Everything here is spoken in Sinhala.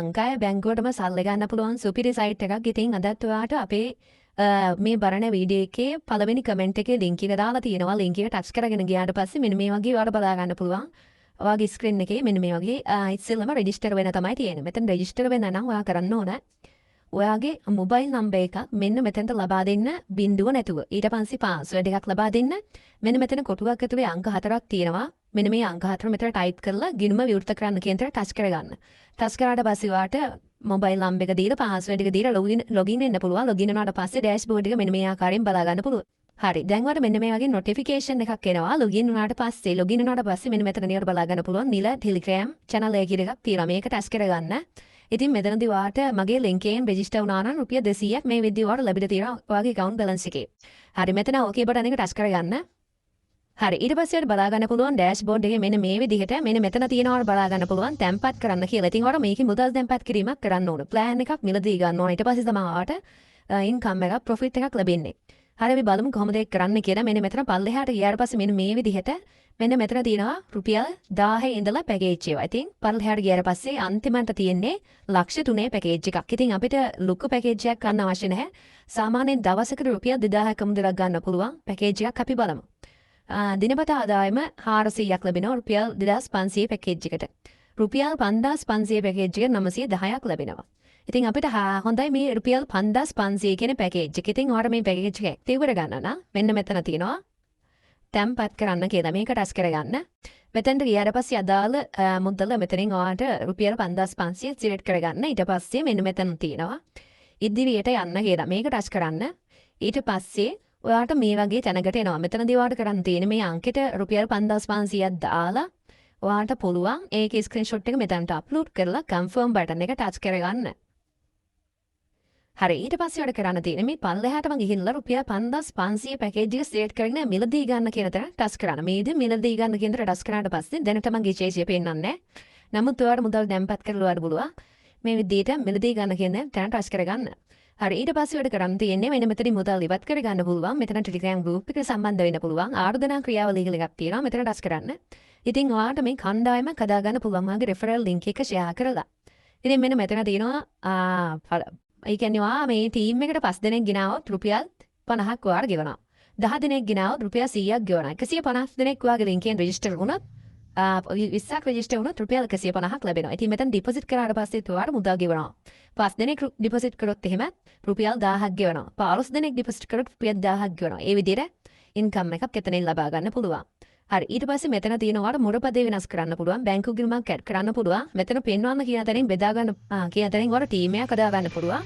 ලංකාවේ බැංකුවටම සල්ලි ගන්න පුළුවන් සුපිරි සයිට් එකක්. ඉතින් අදත් ඔයාට අපේ මේ බලන වීඩියෝ එකේ පළවෙනි කමෙන්ට් එකේ ලින්ක් එක දාලා තියෙනවා. ලින්ක් එක ටච් කරගෙන ගියාට පස්සේ මෙන්න මේ වගේ ඔයාලට බලා ගන්න පුළුවන්. ඔයාගේ ස්ක්‍රීන් එකේ මෙන්න මේ වගේ ඉස්සෙල්ලම රෙජිස්ටර් වෙන තමයි තියෙන්නේ. මෙතන රෙජිස්ටර් වෙන්න නම් ඔයා කරන්න ඕන ඔයාගේ මොබයිල් නම්බර් එක මෙන්න මෙතනට ලබා දෙන්න බිඳුව නැතුව. ඊට පස්සේ පාස්වර්ඩ් එකක් ලබා දෙන්න. මෙන්න මෙතන කොටුවක් ඇතුලේ අංක හතරක් තියෙනවා. මෙන්න මේ අංක හතර මෙතන ටයිප් කරලා ගිණුම විවෘත කරන්න කියන තැන ටච් කරගන්න. ටච් කරාට පස්සේ ඔයාට මොබයිල් නම්බර් එක දීලා පාස්වර්ඩ් එක දීලා ලොගින් ලොගින් වෙන්න පුළුවන්. ලොගින් වුණාට පස්සේ ඩෑෂ්බෝඩ් එක මෙන්න මේ ආකාරයෙන් බලා ගන්න පුළුවන්. හරි. දැන් ඔයාලට මෙන්න මේ වගේ නොටිෆිකේෂන් එකක් එනවා. ලොගින් වුණාට පස්සේ ලොගින් වුණාට පස්සේ මෙන්න මෙතන නියට බලා ගන්න පුළුවන් නිල Telegram channel එක කියලා එකක් තියෙනවා. මේක ටච් කරගන්න. ඉතින් මෙතනදී ඔයාට මගේ ලින්ක් එකෙන් රෙජිස්ටර් වුණා නම් රුපියල් 200ක් මේ විදිහට ඔයාලට ලැබිලා තියෙනවා ඔයාගේ ඇකවුන්ට් බැලන්ස් එකේ. හරි, මෙතන ඕකේ බටන් එක ටච් කරගන්න. හරි, ඊට පස්සේ ඔයාලට බලා ගන්න පුළුවන් ඩෑෂ්බෝඩ් එකේ මෙන්න මේ විදිහට මෙන්න මෙතන තියෙනවා ඔයාලට බලා ගන්න පුළුවන් තැන්පත් කරන්න කියලා. ඉතින් ඔයාලට මේකේ මුදල් තැන්පත් කිරීමක් කරන්න ඕන. ප්ලෑන් එකක් මිලදී ගන්න ඕන. ඊට පස්සේ තමයි ඔයාලට ඉන්කම් එකක් ප්‍රොෆිට් එකක් ලැබෙන්නේ. හරි, අපි බලමු කොහොමද ඒක කරන්න කියලා. මෙන්න මෙතන පල්ලෙහාට ගියාට පස්සේ මෙන්න මේ විදිහට මෙන්න මෙතන තියෙනවා රුපියල් 1000 ඉඳලා පැකේජ් ඒවා. ඉතින් පල්ලෙහාට ගියාට පස්සේ අන්තිමට තියෙන්නේ ලක්ෂ 3 පැකේජ් එකක්. ඉතින් අපිට ලොකු පැකේජ් එකක් ගන්න අවශ්‍ය නැහැ. සාමාන්‍යයෙන් දවසකට රුපියල් 2000ක මුදලක් ගන්න පුළුවන් පැකේජ් එකක් අපි බලමු. දිනපතා ආදායම 400ක් ලැබෙනවා රුපියල් 2500 පැකේජ් එකට. රුපියල් 5500 පැකේජ් එකට 910ක් ලැබෙනවා. ඉතින් අපිට හොඳයි මේ රුපියල් 5500 කියන පැකේජ් එක. ඉතින් ඔයාලට මේ පැකේජ් එක ඇක්ටිව් කරගන්න නම් මෙන්න මෙතන තියෙනවා තැන්පත් කරන්න කියලා. මේක ටච් කරගන්න. මෙතනට ගියාට පස්සේ අදාළ මුදල මෙතනින් ඔයාලට රුපියල් 5500 සිලෙක්ට් කරගන්න. ඊට පස්සේ මෙන්න මෙතන තියෙනවා ඉදිරියට යන්න කියලා. මේක ටච් කරන්න. ඊට පස්සේ ඔයාට මේ වගේ තැනකට එනවා. මෙතනදී ඔයාට කරන්න තියෙන්නේ මේ අංකෙට රුපියල් 5500ක් දාලා ඔයාට පුළුවන් ඒකේ ස්ක්‍රීන්ෂොට් එක මෙතනට අප්ලෝඩ් කරලා කන්ෆර්ම් බටන් එක ටච් කරගන්න. හරි, ඊට පස්සේ ඔයාලට කරන්න තියෙන්නේ මේ පල්ලෙහාටම ගිහිල්ලා රුපියල් 5500 පැකේජ් එක සිලෙක්ට් කරගෙන මිලදී ගන්න කියන තැන ටච් කරන්න. මේ විදිහ මිලදී ගන්න කියන තැන ටච් කරාට පස්සේ දැනට මගේ චේජ් එක පෙන්නන්නේ නැහැ. නමුත් ඔයාලට මුදල් තැන්පත් කරලා ඔයාලට පුළුවන් මේ විදිහට මිලදී ගන්න කියන තැන ටච් කරගන්න. හරි, ඊට පස්සේ ඔයාලට කරන්න තියෙන්නේ මෙන්න මෙතනින් මුදල් ඉවත් කරගන්න පුළුවන්. මෙතන ටෙලිග්‍රෑම් ගෲප් එකට සම්බන්ධ වෙන්න පුළුවන්. ආරාධනා ක්‍රියාවලිය කියලා එකක් තියෙනවා. මෙතන ටච් කරන්න. ඉතින් ඔයාලට මේ කණ්ඩායමක් හදාගන්න පුළුවන් ඔයාගේ රෙෆරල් ලින්ක් එක ෂෙයා කරලා. ඉතින් මෙන්න මෙතන තියෙනවා ඒ කියන්නේ ඔයා මේ ටීම් එකට 5 දෙනෙක් ගෙනාවොත් රුපියල් 50ක් ඔයාට ගෙවනවා. 10 දෙනෙක් ගෙනාවොත් රුපියල් 100ක් ගෙවනවා. 150 දෙනෙක් ඔයාගේ ලින්ක් එකෙන් රෙජිස්ටර් වුණොත්, 20ක් රෙජිස්ටර් වුණොත් රුපියල් 150ක් ලැබෙනවා. ඉතින් මෙතන ඩිපොසිට් කරාට පස්සේ ඔයාට මුදල් ගෙවනවා. 5 දෙනෙක් ඩිපොසිට් කරොත් එහෙම රුපියල් 1000ක් ගෙවනවා. 15 දෙනෙක් ඩිපොසිට් කරොත් රුපියල් 1000ක් ගෙවනවා. ඒ විදිහට ඉන්කම් එකක් එතනින් ලබා ගන්න පුළුවන්. හරි, ඊට පස්සේ මෙතන තියෙනවා ඔයාලට මුරපදේ වෙනස් කරන්න පුළුවන්, බැංකු ගිණුමක් ඇඩ් කරන්න පුළුවන්. මෙතන පෙන්වන්න කියන තැනින් බෙදා ගන්න කියන තැනින් ඔයාලට ටීම් එකක් හදා ගන්න පුළුවන්.